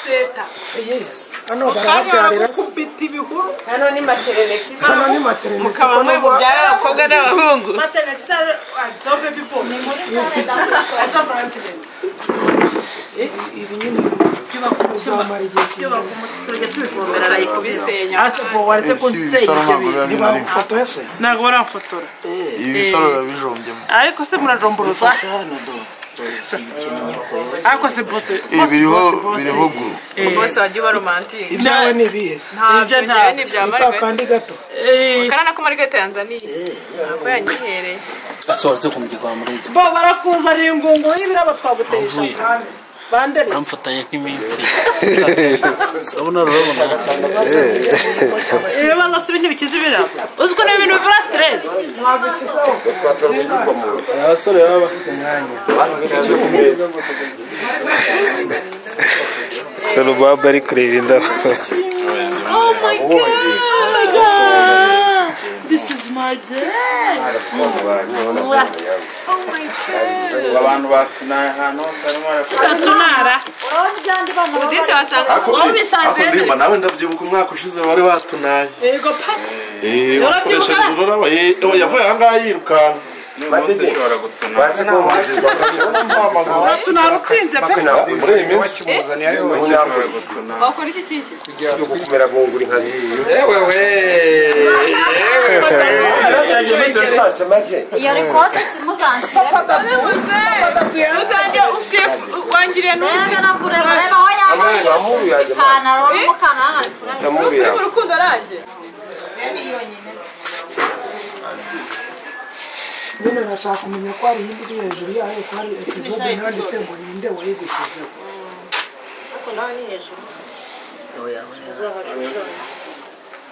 seta. Yes. Hano barahabyarira kubita ibihuru. Hano ni maternity. Hano ni maternity. Mukaba mwe mubyara abakobwa n'abahungu. Maternity adobe people. Ni muri sale d'abord. Ibi nyine uzamara igihe kinini. Tujya tubivomera kubisenya. Ase bo waretse kunsenya ibyo. Niba ufoto ese? Ntabwo baramfotora. Ibi bisoro biba bijombyemo. Ariko se murajomboroza. Ariko se bose biriho guru. Bose wagiye uba romantique. Ibyawe ni ibihe se? Ntabyo ni ibya Margaret. Kandi gato. Kana ko Margaret yanzaniye. Nako yanyihereye. Asohotse ku mugiko wa Murezi. Bo barakuzaniye ingungu y'ibirabo twagutesha. Bandere. Uramfatanya nk'iminsi. Urabona urabona. Iyo banga se ibintu bikiza ibirabo. Uziko ni ibintu bivura stress. Abasore baba bafite umwanya. Rubaba ari kureba indabo. Oh my God! Oh my God! This is my day. Oh my God! Abantu batunaye ahantu hose barimo baratunara. Udise wasanga wabisanze. Ndimba nawe ndabyibuka umwaka ushize bari batunaye. Yego pa. Wakoresheje ururabo yavuye aha ngaha yirukanka. Uratunara utsinze pe. Muri iyi minsi wakora iki kiki? Yewe we. Iyo rekote simuzanshyire. Uzajya ufite wangiriye n'uzi. Reba navure reba aho yambaye ipantaro n'umukandara. Uri mu rukundo ranjye. Nyine nashaka kumenya ko hari indi iri hejuru yayo ko hari episode nanditse ngo ninde wayigushyizeho. Ariko nawe ni hejuru.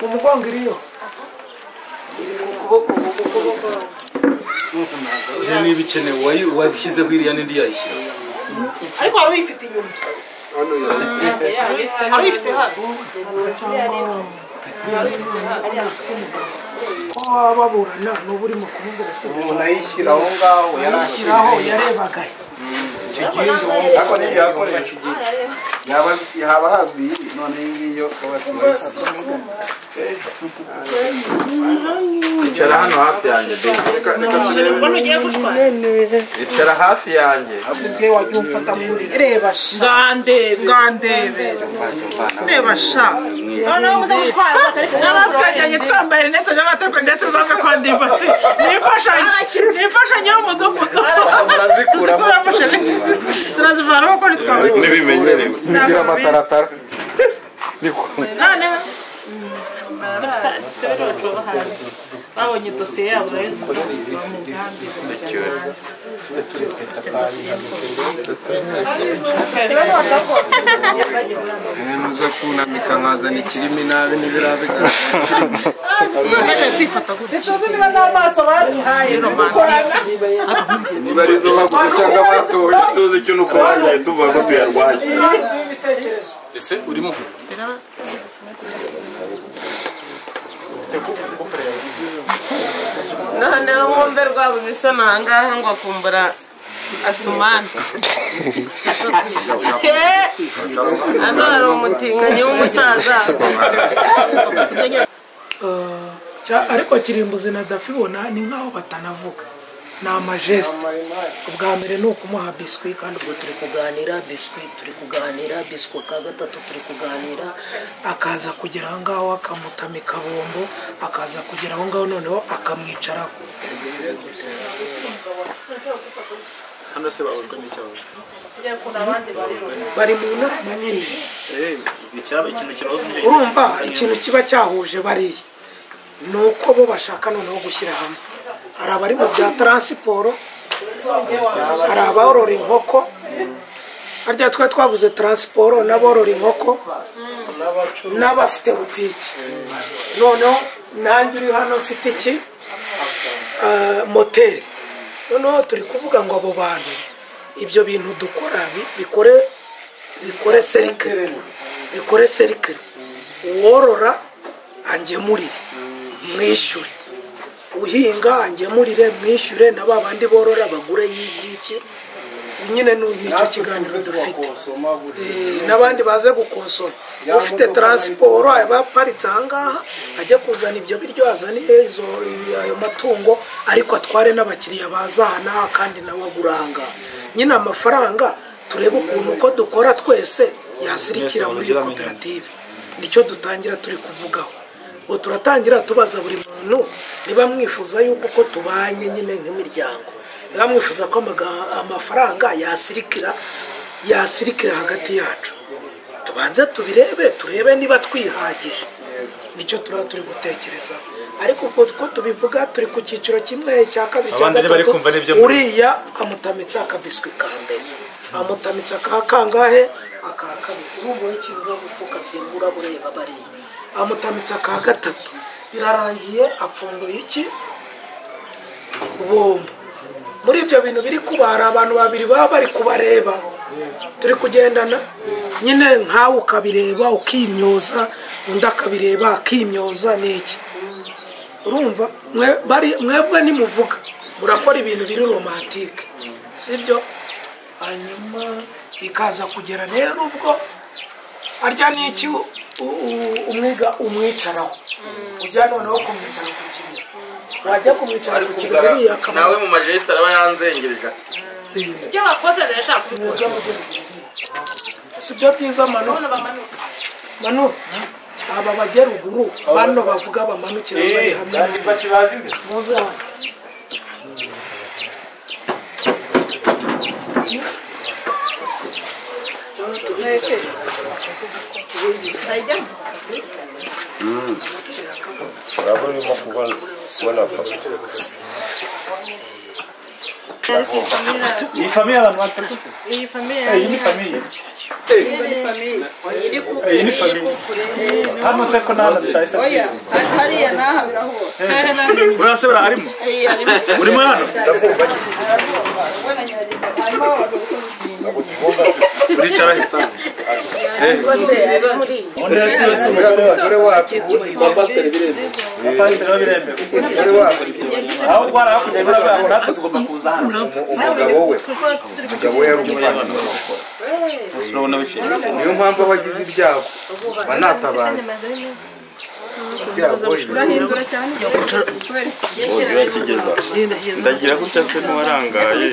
Mu mugongo iriyo. Ukuboko ukuboko. Iyo niba ikenewe wabishyizeho iriya n'indi yayishyira. Ariko hari uyifite inyuma. Hari uyifite hano. Ko baburana n'ubu urimo kumubwira ati umuntu ayishyira aho ngaho yarashyiraho yarebaga kigingo ariko n'igihe yakoresha kigingo yaba hazwi iyi none iyi ngiyo Icara hano hafi yanjye Mbona ugiye gushwana. Icara hafi yanjye. Ubwe wajya umfata kuri reba sha. Ngandebe. Ngandebe. Reba sha. Noneho muze gushwana batariko n'abatwajyanye twambaye rinete n'abatekwe ndetse zave kwa Ndimbati. Nifashanyo. Nifashanyo y'umudugudu. Murazikuramo. Turazivana kuko ntitwabona. Nibimenyerewe. Nigira amataratara. Noneho babonye dosiye yabo bayuzuza uza kunamika nkazana ikirimi nabi n'ibirabe ntituzi niba n'amaso baduhaye dukorana niba arizo baguze cyangwa basohoye tuzi icyo nuko bagiye tuvuga ko tuyarwaye. Ese urimo noneho mwumve rwabuze isoni aha ngaha ngo akumbura Asumani. Hano hari umutinganyi w'umusaza. Ariko Kirimbuzi na Dafi bona ni nkaho batanavuga. Ni amajeste. Ubwa mbere ni ukumuha biswi kandi ubwo turi kuganira biswi turi kuganira biswi ka gatatu turi kuganira akaza kugera aho ngaho akamutamika bombo akaza kugera aho ngaho noneho akamwicaraho. Hano se bahujwe n'icyaha. Bari mu nama nyine. Urumva ikintu kiba cyahuje bariya ni uko bo bashaka noneho gushyira hamwe. Hari abari mu bya taransiporo, hari aborora inkoko, harya twe twavuze taransiporo n'aborora inkoko n'abafite butike. Noneho nanjye uri hano mfite iki moteri. Noneho turi kuvuga ngo abo bantu ibyo bintu dukora bikore serikare, bikore serikare. Uworora angemurire mwishyure, uhinga angemurire mwishyure, na ba bandi borora bagure y'ibyiki. Nyine nicyo kiganiro dufite. N'abandi baze gukonsoma. Ufite transport abaparitse ahangaha ajya kuzana ibyo biryo, azane izo ayo matungo, ariko atware n'abakiriya bazana kandi nawe aguranga. Nyine amafaranga turebe ukuntu uko dukora twese yasirikira muri koperative. Nicyo dutangira turi kuvugaho. Ubwo turatangira tubaza buri muntu niba mwifuza yuko uko tubanye nyine nk'imiryango, niba mwifuza ko amafaranga yasirikira hagati yacu, tubanze tubirebe, turebe niba twihagije. Nicyo turi gutekereza. Ariko uko tubivuga turi ku cyiciro kimwe cya kabiri cya gatatu, uriya amutamitse akabiswi ka mbere, amutamitse aka kangahe, aka kabiri, urumva ikintu uramufuka singura bureba bariya, amutamitse aka gatatu, birarangiye apfunduye iki bombo. Muri ibyo bintu biri kubara abantu babiri baba bari kubareba, turi kugendana nyine nkawe ukabireba ukimyoza, undi akabireba akimyoza. Niki urumva mwebwe nimuvuga murakora ibintu biri romantike, sibyo? Hanyuma bikaza kugera rero ubwo arya niki umwiga umwicaraho, ujya noneho kumwicara ku kibero, wajya kumwicara ku kibero nawe mu majeti araba yanzengereje. Ibyo bakoze ndashaka kubikora. Sibyo byiza mano. Mano aba bajya ruguru bano bavuga bamanukira bari hamwe. Bati bazi imbere. Muze hano. Urabona urimo kubona papa. Iyi famiye abantu batatu se? Iyi famiye. Iyi ni famiye. Iyi ni famiye. Hano se ko nta bitahise. Oya, hariya naha birahura. Urase bra harimo? Eh, harimo. Urimo hano? Ndavumba. Uricara he? Undi se wese umugore wacu pastor biremewe. Pastor biremewe. Aho gwara hakurya biravuga ngo natwe tugomba kuza hano. Umugabo we. Umugabo we yari umuvandimwe. Niyo mpamvu abagize ibyago banatabaye. Urahindura cyane. Ndagira gutya se n'uwarangaye.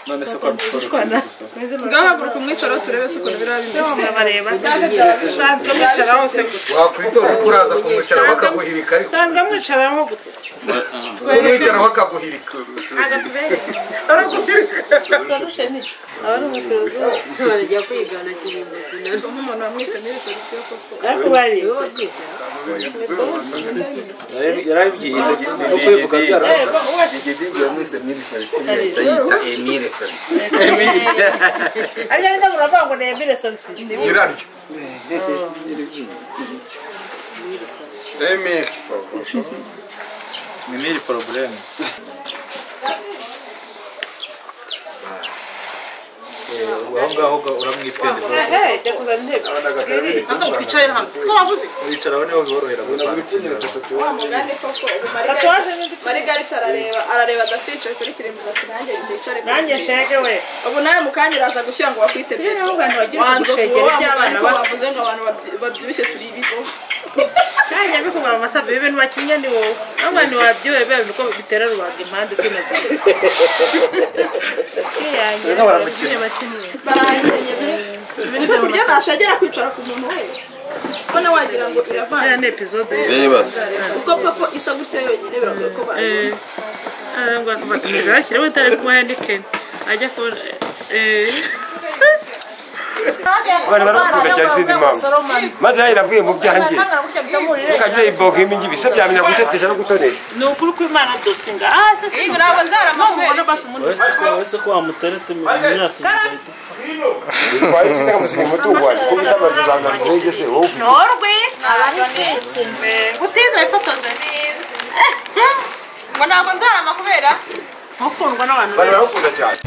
None se kwa bikora ngahaguruka umwicaro turebe se ukuntu biraba bimeze. Sanzwe mwicara hose gute? Wakwitora uko uraza kumwicara bakaguhirika ariko. Sanzwe mwicara ho gute? Kumwicara bakaguhirika. Araguhirika. Solution abari umusozo barajya kwigana kirimbuzi nk'umuntu wamwise muri solution koko. Ariko bari yarabyize no kwivuga byara. Igidigi yamwise muri solution yita Emile solution. Emile. Arya ndabura ngo ni Emile solution. Nyiraryo. Emile solution. Ni mille problème. Aho ngaho uramwitwereza. Jya kuzana intebe. Maze twicaye hano. Siko bavuze? Wicara niho biborohera gupanga. Wa mugani koko Margarita arareba adaficaye kuri kirimbuzi ati nanjye ndicare. Nanjye shege we. Ubu nawe mukanya uraza gushyira ngo bakwite. Wanze by'abana bavuze ngo abantu babyibushye turi ibigo. Nanjye bikubwira amasabe ibintu bakinye ni wowe. Abantu wabyibuye biba biko bitera rubanda impande kwimeza. Baranyenye. Ese burya nashagera kwicara ku muntu we. Mbona wagira ngo iravana. Ni episode. Uko papa isa gutya yonyine biragoye ko barangiza. Ngo batumiza bashyiraho itari kuba yandike. Ajya kubona Bana barakunda cyane sindi mama. Maze yaravuye mu byanjye. Ukagira iboga imingi bisa byamenya gutetesha no gutonesha. Ni ukuri kw'Imana dosinga. Ah se se ntabwo nzarama. Basi umuntu. Wese ko wamuterete mu myaka Twari cyangwa musinga umutungo wanjye kuko isaba tuzana ndege se wowe ufite. Norwe gutiza ifotoze. Ngo ntabwo nzarama kubera mukundwa n'abantu Bana barakunda cyane.